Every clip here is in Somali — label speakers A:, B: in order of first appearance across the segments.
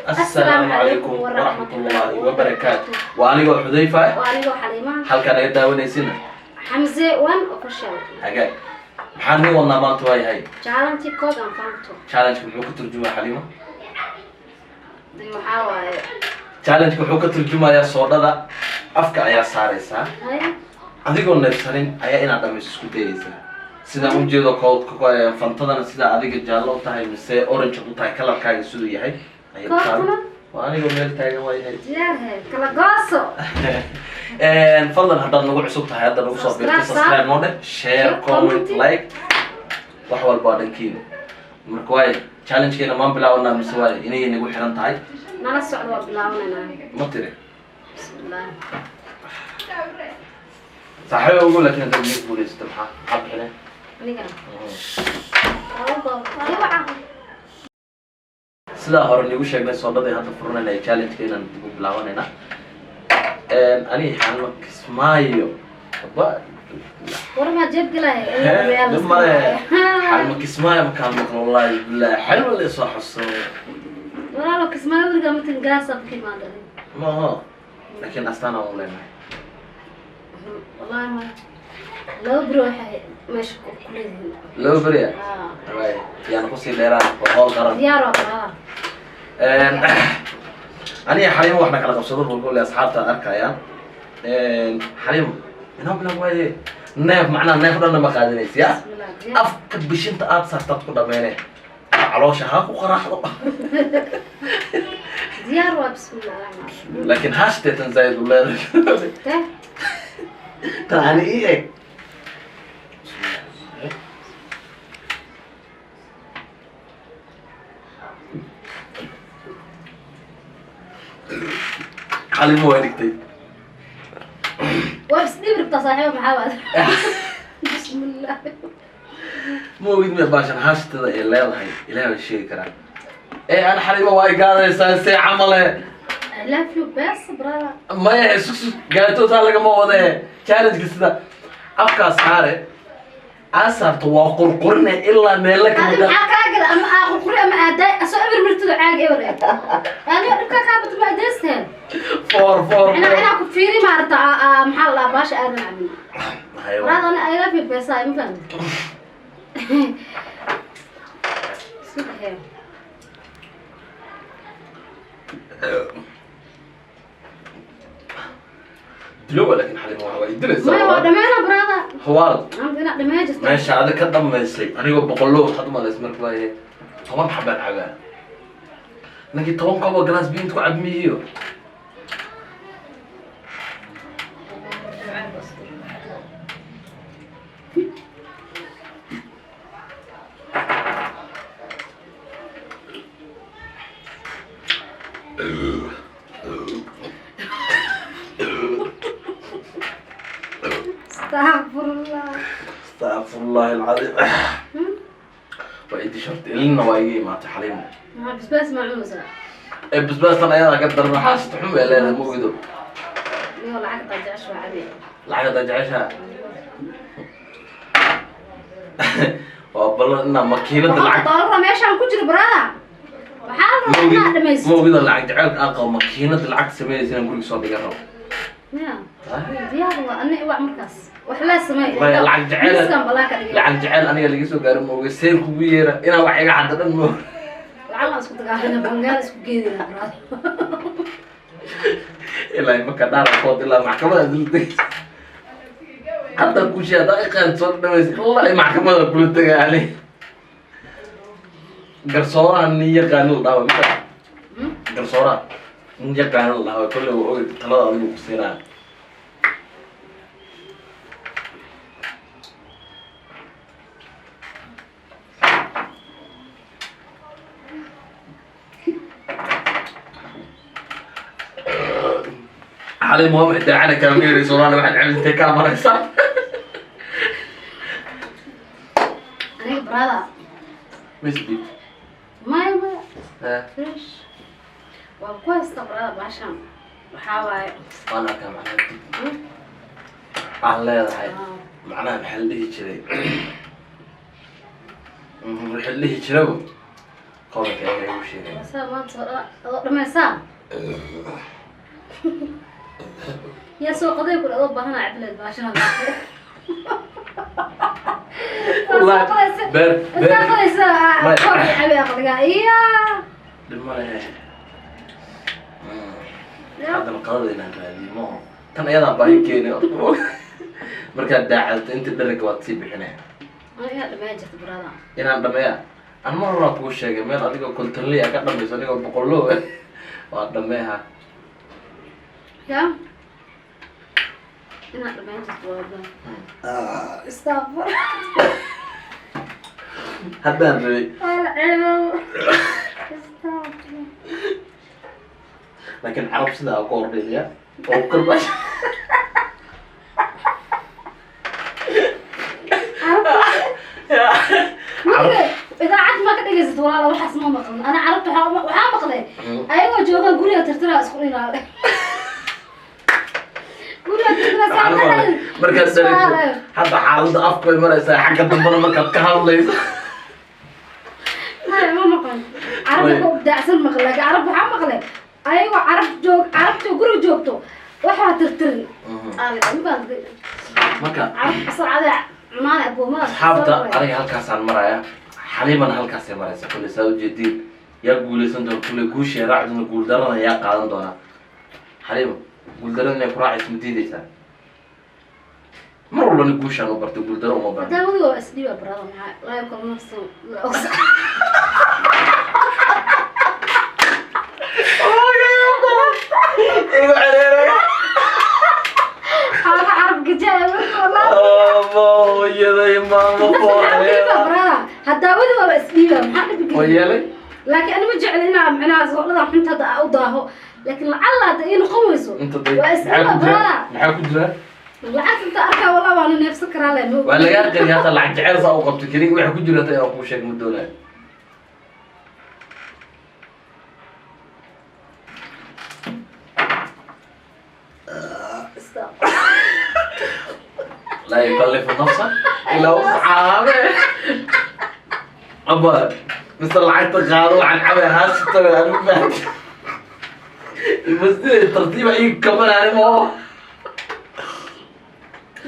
A: Assalaamu calaykum waraxmatullaahi wabarakaatu. Waa anigoo Xudayfa ah.
B: Waa anigoo Xaliimaha.
A: Halkaa naga daawanaysina
B: Xamse One Official.
A: Hagaag, maxaan nii wadnaa maanta waa yahay?
B: Challenge Coke and Fanta.
A: Challenge muxuu ka turjumaa, Xaliimo?
B: De waxaa waaye.
A: Challenge wuxuu ka turjumayaa soodhada afka ayaa saaraysaa,
B: hay
A: adigoo neefsanin ayaa inaad dhamayso isku dayaysaa. Sidaan ujeedo, Fantadana sidaa adiga jaallo u tahay mise orange u tahay, colorkaaga siduu yahay ayay u tahay.
B: Coke-kuna?
A: Waa anigoo meel taagan waa yahay.
B: Diyaar he, kala gooso.
A: Fadlan, haddaad nagu cusub tahay, hadda nagu soo biirtay,
B: subscribe,
A: subscribe noo dheh, share,
B: share,
A: comment,
B: comment.
A: Like, wax walba waa dhankiina. Marka waaye, challengekeena maan bilaabanaa mise waaye inay nagu xiran tahay?
B: Nala socdo, waa bilaabanaynaa.
A: Ma tiri?
B: Bismillah.
A: Saaxiiba ugu, laakiin haddaad igu guulaysato, maxaa bixinay?
B: Aniga waca.
A: Sidaa hore nigu sheegnay, soodhadii hadda furanayna ee challengekeenan dib u bilaabanayna. Aniga Xalma Kismaayo ba.
B: War maa jeeb galaya?
A: Dhib male. Xalma Kismaayo makaan maqlo, wallahi billahi, xalma la isoo xuso.
B: Walaalo, Kismaayo weligaa matan gaasa ka imaada.
A: Maaha, laakiin astaan aan u leenahay.
B: Wallahi ma 2 beri waxay meesha ku leedihiin.
A: 2 beriya.
B: Ah.
A: Waay, yaana kusii dheeraan, waa howl qaran.
B: Diyaar waa qalaa.
A: Aniga Xaliimo waxna kala qabsado buu kule, asxaabta arkayaan. Xaliimo inoo bilaab waaye. Neef macnaha neef dhanna ma qaadanaysa ya.
B: Bismillah, diyaar.
A: Afka bishinta aad saartaad ku dhameyne, caloosha ha ku qaraaxdo.
B: Diyaar waa, bismillah raxmaan.
A: Laakiin hashteetan zaid u leedahay.
B: Te.
A: Tan ani ii eg. Xaliimo waa dhigtay.
B: Waa isdhiib rabtaa, saaxiibo? Maxaa waad? Bismillah.
A: Ma ogid miya baashan hashtada ay leedahay? Ilaah baa sheegi karaa ee aan Xaliimo waa igaadaysaa see camale.
B: I love you best brother.
A: Maya, sug, gaatootaa lagama wade. Challenge sida afkaa saare aa saarto waa qurqurine ilaa meelo
B: Adi
A: kamida.
B: Maxaa kaa gala ama aa qurquri ama aaday asoo eber mirtido caag eber eh. Adiga dhibkaa kaa bato ma adeysteen.
A: Four four.
B: Inaa inaa ku fiiri maarata, maxaa la dhahaa, baasha aadan cabin.
A: Hayo.
B: Brother, ani I love you best, ma fahamtid? Isku dhexee.
A: Dilowa, laakiin Xaliimo waa idilaysaa.
B: Maya, waa dhameena, brother.
A: Hawaal.
B: Maanta inaa dhamee jirta.
A: Meesha adig ka dhamaysay anigoo boqollo waxaad umalaysay. Marka waaye 10 xabaan cabaa, ninkii 10 koob oo galaas biyo inta ku cabmiyiyo.
B: Astaghfirullah.
A: Astaqfirullahi alcadiim. Waa idi sharti ilina waa iga imaatay, Xaliimo.
B: Maxaa basbaas ma cunaysaa?
A: Ee basbaastan ayadaa ka daran, xaasita xun bay leedahay, ma ogido.
B: Niyo lacag taa jecesha waa cabi.
A: Lacag haddaa jeceshaha waa ballan inaa makiinada
B: 100
A: lacag
B: doolar meeshaan ku jiro, brother. Waxaa la rabaa inaad dhamaysid.
A: Ma ogida lacag jaceylka aan qabo, makiinada lacag sameynaysa inaan guriga soo dhigan rabo.
B: Ya. Diyaar waa, ani wac markaas. Wax la sameey.
A: Maya, lacag jecel.
B: Miiskan balaa ka dhigay.
A: Lacag jeceyl aniga laga soo gaaro ma oga, seen kugu yeera inaa wax iga cadda dhan ma oga.
B: Lacag aan isku dagaalana, bangaal isku geedina, brother.
A: Ilaa imaka dhaara kood ilaa maxkamada dul tegay hadda kushi haddaa iqaan soo dhamaysa, ilaa maxkamada kula tegay ani garsooraha nin yaqaano la dhawa mita. Garsooraha nin yaqaano la dhawa kolley waa ogay talada adigu ku siinaya. Xalay ma waxay daacana kaamirayso walaal, waxaad cabintay kaa maraysaa.
B: Aniga, brother.
A: Mis dib.
B: Maya, maya. Fresh. Waa ku haysta, brother, baashan. Waxaa waaye.
A: Waan arkaa macnaha dib aan leedahay. Macnaha maxaa la dhihi jiray? Waxaa la dhihi jiraba. Comment ayaga igu sheegaya.
B: Saa maanta oo dhan adoo dhamaysaa yaa soo qaday ku adoo baahanaa cabdileed baashahan.
A: Wallahi, beer beer
B: Intaa qadaysaa
A: Maya.
B: koob cabi aqliga iya.
A: Dhib ma lehe. Haddana qadada inaan raadiyo ma oho, tan ayadaa baahi keeni. Markaad daacadato inta dheriga waad sii bixinaya.
B: Aniga dhammaan jirta barada.
A: Inaan dhameeya an mar horaa kuu sheegay, meel adigoo 50ley a ka dhamayso, anigoo 100lo waa dhameeha.
B: Ya inaad dhammaan jirto waa istaafur.
A: Haddaan rabay.
B: Istaafur.
A: Laakiin carab sidaa ku ordheliya oo karbash.
B: Weliga idaacad ma ka dhegaysat walaala, waxaas ma maqlin ana. Carabta waxaa maqlay ayagoo joogaan guriga tirtiraa isku dhinaale guriga tirtiraa saa.
A: Markaad darento hadda xaaladda afku way maraysaa, xagga dambena markaad ka hadlayso.
B: Maya, ma maqlin carabta ku daacsan maqlin, laakiin carab waxaa maqlay ayagoo carab joog, carabta guriga joogto waxaa tirtirin.
A: Marka
B: carab asal cunaan abuumada.
A: Asxaabta, aniga halkaasaan maraya, Xaliimana halkaasay maraysa. Kulley saa ujeediin, yaa guuleysan doona? Kulley guusha raaci doona, guuldarana yaa qaadan doona? Xaliima, guuldarada inay ku raacayso ma diideysaa? Mar walbana guushaan u bartay, guuldaro uma baran.
B: Hadaa wadiga waa isdhiiba barada, maxaa laa yakul nafsan la ogsa.
A: Igu celeelay.
B: Xaaga carab gajaaya marka wallahi.
A: Hooyaday maamo.
B: Barada haddaa wadiga waa isdhiiba, maxaa dhibi
A: oo
B: geliya?
A: Yeelay.
B: Laakiin ani ma jecli inaa macnaha soodhada xunta hadda aa u daaho, laakiin lacalla hadda ii noqon weyso.
A: Inta day
B: waa
A: maxaa
B: isdhiiba
A: ku jira?
B: Barada.
A: Maxaa ku jira?
B: Lacagta inta arkaa wallah waana neefsan karaa le.
A: Waa lagaa qariya hataa lacag jecel saa u qabto keli waxa ku jira hata inaan kuu sheeg ma doonayo.
B: Stop.
A: Laa yukallifu nafsan ilaa wuscaha. Aba mise lacagta qaado, waxaan cabay haasita aan u fahamta masjid tartiiba ii kabanaayo ma oo.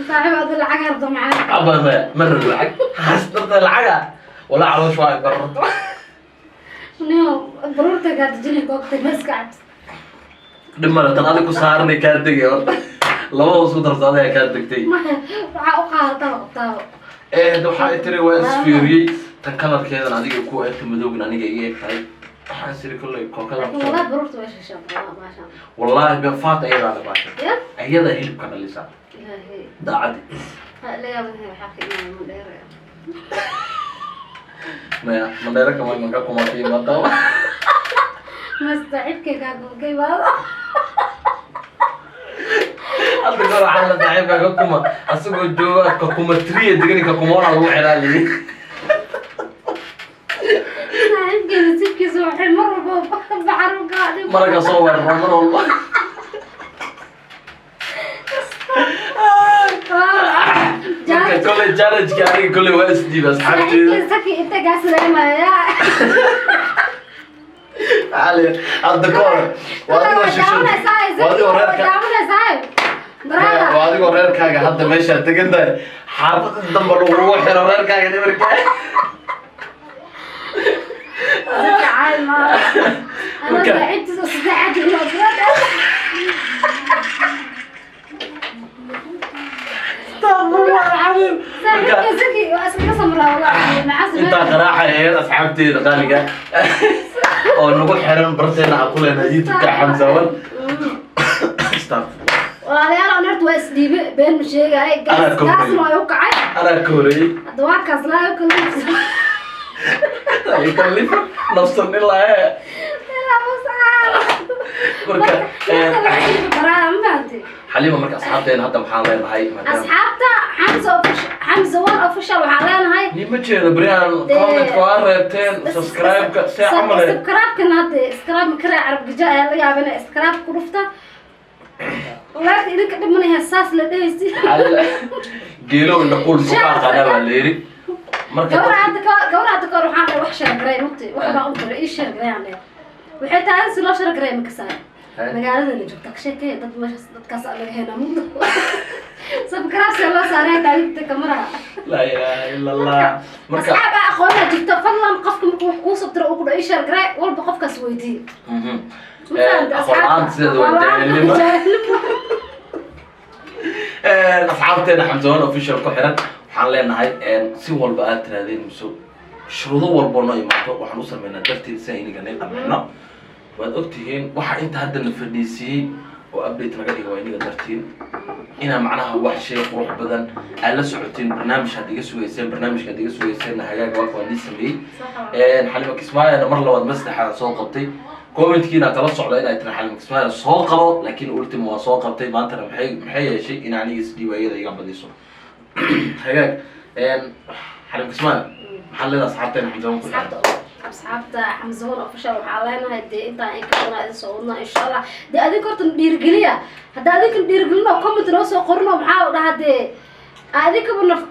B: Saaxiib adi lacag hardo macaa.
A: Aba maya, ma rabo lacag haastarta lacaga walaa caloosh waa ay bararto.
B: Nio baruurta kaa dejinay goobta ma iska cabs.
A: Dhib male, tan adig ku saaranay kaa degay horta, labada isku darsa adigaa kaa degtay.
B: Maya, waxaa u qaadataa qabtaaba.
A: Ee hadda waxaa i tiri waa isfiiriyey, tan kalarkeedan adiga ku egta, madowgan aniga iga eg tahay, waxaan siri kolley kookada.
B: Laakiin wallahi baruurta way shishaa barada maasha.
A: Wallaahi befaat ayadaa dhabaasha.
B: Ya.
A: Ayadaa hilibka dhalisa.
B: Ilaahay.
A: Daacadi.
B: Ha la yaabin, waxaa ka imaanay ma dheer.
A: Maya, mandheera kama iman, ka kuma ka imaata.
B: Ma saaxiibkay kaa ka imaado.
A: Hadda kor waxaa la saaxiibka ka kuma asagoo jooga kakuma triya degani kakumoona lagu xidhaa liyi.
B: Saaxiibkay nasiibkiisa waxay mar walba baxar u gaadhay.
A: Maraga soo weerara mar walba. Marka kolley challenge-ka aniga kolley waa isdiib asxaabteeda.
B: Saaxiibkay saki inta kaa salaamaya.
A: Cali hadda ka hor waa adigoo shisho, waa adigoo reerka, waa adigoo reerkaaga hadda meeshaa degan tahay, xaafad damba lagugu xiro reerkaaga nimarka. Intaa qaraaxa aheyd asxaabteeda qaaliga oo nagu xiran barteena aan ku leenahay YouTube-ka Xamsawan. Astagfirullah.
B: Walaalayaal, aan horta waa isdhiibe, been ma sheegay.
A: Anaa ka horreeyay.
B: Gaasna waa u kacay.
A: Anaa ka horeeyey.
B: Hadda waa kaas laa kala.
A: Laa yukallifu nafsan ilaa ee. Marka Xaliima, marka asxaabteena hadda maxaan leenahay maadaama
B: Asxaabta Xamza Xamza One Official waxaan leenahay
A: ni ma jeedo beryahan comment-ka waa reebteen, subscribe-ka see camale.
B: Subscribe-kan hadda subscribe ma karaa, carab gaja ayaa laga yaabaa inay subscribe ku dhufta, laakiin idinka dhimanaya saas la dhehaysi.
A: Geelow indhaquul mukaa qanaa baa la yidhi. Marka
B: Gabar hadda ka gabar hadda ka hor waxaan dhahay wax share garay mugti, wax baa u diray, ii share garay aan dhahay. Waxay tahay si loo share garay ma kasaayo. Magaaladana joogta ka sheekee dad meeshaas dadkaas aan laga helaa mugdo subscribe see loo saaray taagta kamaraha.
A: Laa ilaaha ila Allah. Marka
B: Asxaab aa aqoonaa jirta. Fadlan, qofka markuu wax kuu soo diro uu ku dhaho ii share garay walba, qofkaas weydii. Ma fahamtay?
A: Aqoon la'aanta sideeda waa jaahilnimo.
B: Jaahilnimo.
A: Asxaabteena Xamsawan Official ku xiran, waxaan leenahay si walba aad tirahdeen mise shuruudo walbo noo imaato, waxaan u sameynaa darteed si ayniga nay qancino. Waad ogtihiin waxa inta hadda na fadhiisiyey oo update naga dhiga waa iniga dartiin, inaa macnaha wax shay qurux badan aad la socotiin. Barnaamij aad iga sugayseen, barnaamijka aad iga sugayseen hagaag waa waa nii sameeyey. Xalima Kismaayona mar labaad ma saddexaad soo qabtay. Commentkiina kala socda inay tiri "Xalima Kismaayo soo qabo", laakiin ultimo waa soo qabtay. Maantana maxay yeeshay in aniga isdhiibaayada iga badiso. Hagaag, Xalima Kismaayo, maxaa leedahay asxaabteena Xamsaan ku xiran?
B: Asxaabta Xamsawan Official waxaa leenahay dee intaan in ka badan idin soo wadnaa, insha Allah. Dee adinka horta dhiirigeliya. Hadda adinka dhiirigelin oo comment noo soo qorin oo maxaa la dhahaa, dee adinkaba naf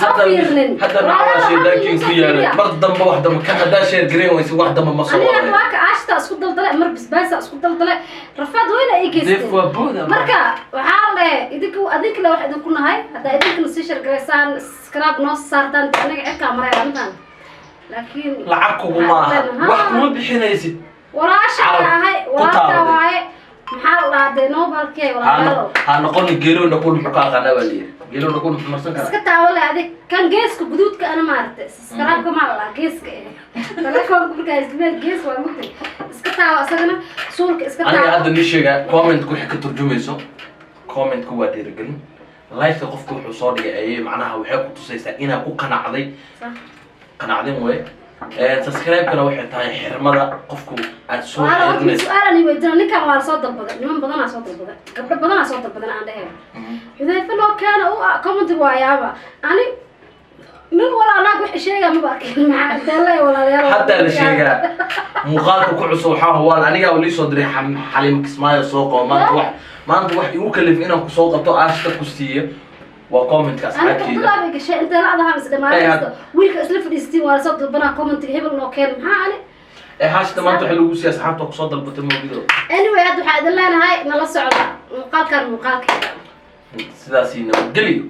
B: soo fiirinin.
A: Hadda nacwaa shaydaankiin ku yaalay mar dambe wax dambe kan haddaa share gareyn weysa, wax dambe ma soo
B: Aniga
A: waday.
B: Waa ka aashta isku daldalay, mar basbaasa isku daldalay, rafaad weyna ay
A: Def
B: geysteen.
A: Waa booda.
B: Marka waxaa la dhahay idinka adinkale wax idinku nahay haddaa idinkana sii share garaysaan, subscribe noo saartaan, anaga cirkaa maraya intaan, laakiin
A: Lacag kuguma aha, wax kuma bixinaysid.
B: Walaasha
A: Carab
B: ahay
A: ku
B: walaalka
A: taabaday.
B: Waaye maxaa la dhahaa dee noo balkee walaalayaalow.
A: Ha noqoni geelowna kul muxuu ka aqaanaa baa layidhi, geelowna kul muxuu marsan karaa.
B: Iska taawale adig kan geeska guduudka ana maaragtay subscribe-ka maa la dhahaa geeska eh telefoonka markaa ismeel gees waa mugtay, iska taawo asagana suulka iska
A: Aniga
B: taawo.
A: Hadda nii sheega commentku waxay ka turjumayso. Commentku waa dhiirigelin. Likeka qofka wuxuu soo dhigay ayay macnaha waxay ku tusaysaa inaa ku qanacday. Qanacdin wey. Subscribe-kana waxay tahay xirmada qofku aad soo
B: Walaal, horta
A: xirnayso.
B: Su-aal ani weydiina. Ninkan waa lasoo dalbaday, niman badanaa soo dalbaday, gabdho badanaa soo dalbadan aan dhehe Xudayfa noo keena u commentiga waa yaaba. Ani nin walaa naag wax sheegaa maba arkin. Maxaa inteele walaalayaal?
A: Haddaa la sheegaa muuqaalka ku cusub. Waxaa hawaan anigaa lii soo diray Xaliimo Kismaayo soo qabo. Maanta wax igu kalif inaan kusoo qabto aashta ku siiyo waa commentka
B: Ani
A: asxaabteyda.
B: Qabdulaa bay gashay intee la adahaa mise dhammaan kasta wiilka isla fadhiistiin waa lasoo dalbanaa commentiga hebel noo keen. Maxaa ani?
A: Ee haashta maanta waxaa lagu siiyay asxaabta kusoo dalbatay moogido.
B: Anyway, hadda waxaa idin leenahay nala socda muuqaalkan muuqaalkeeda.
A: Sidaasii nabadgelyo.